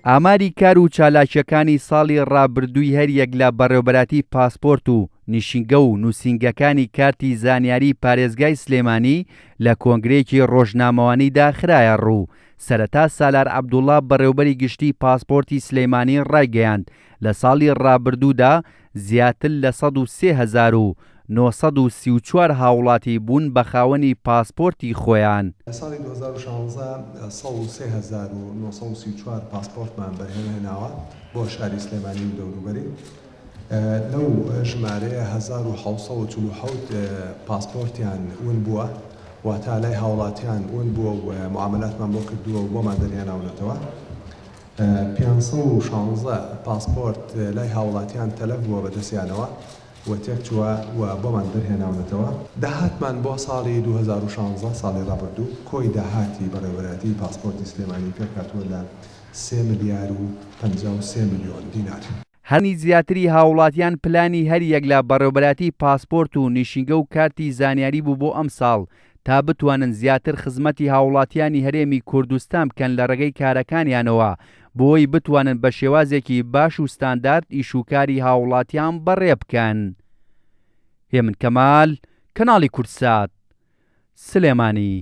ئاماری کار و چالاکییەکانی ساڵی ڕابردووی هەریەک لە بەڕێوەبەرایەتی پاسپۆرت و نیشینگە و نووسینگەکانی کارتی زانیاری پارێزگای سلێمانی لە کۆنگرەیەکی ڕۆژنامەوانیدا خرایەڕوو. سەرەتا سالار عەبدوڵا بەڕێوبەری گشتی پاسپۆرتی سلێمانی ڕایگەیاند، لە ساڵی ڕابردوودا زیاتر لە 103,934 هاوڵاتی بوون بە خاوەنی پاسپۆرتی خۆیان. لە ساڵی 2016 103934 پاسپۆرتمان بەرهەم هێناوە بۆ شاری سلێمانی و دەوروبەری، لەو ژمارەیە 1747 پاسپۆرتیان ون بووە، واتا لای هاوڵاتیان ون بووە و موعامەلاتمان بۆ کردووە و بۆمان دەرهێناونەتەوە. 516 پاسپۆرت لای هاوڵاتیان تەلەف بووە بەدەستیانەوە و تێکچووە و بۆمان دەرهێناونەتەوە. داهاتمان بۆ ساڵی 2016، ساڵی ڕابردوو، کۆی داهاتی بەڕێوەبەرایەتیی پاسپۆرتی سلێمانی پێکهاتووە لە سێ ملیار و 53 ملیۆن دینار. هەنی زیاتری هاوڵاتیان پلانی هەریەک لە بەڕێوبەرایەتی پاسپۆرت و نیشینگە و کارتی زانیاری بوو بۆ ئەمساڵ تا بتوانن زیاتر خزمەتی هاوڵاتیانی هەرێمی کوردستان بکەن لە ڕێگەی کارەکانیانەوە بۆی بتوانن بە شێوازێکی باش و ستاندارد ئیش و کاری هاوڵاتیان بەڕێبکەن. هێمن کەمال، کەناڵی کوردسات، سلێمانی.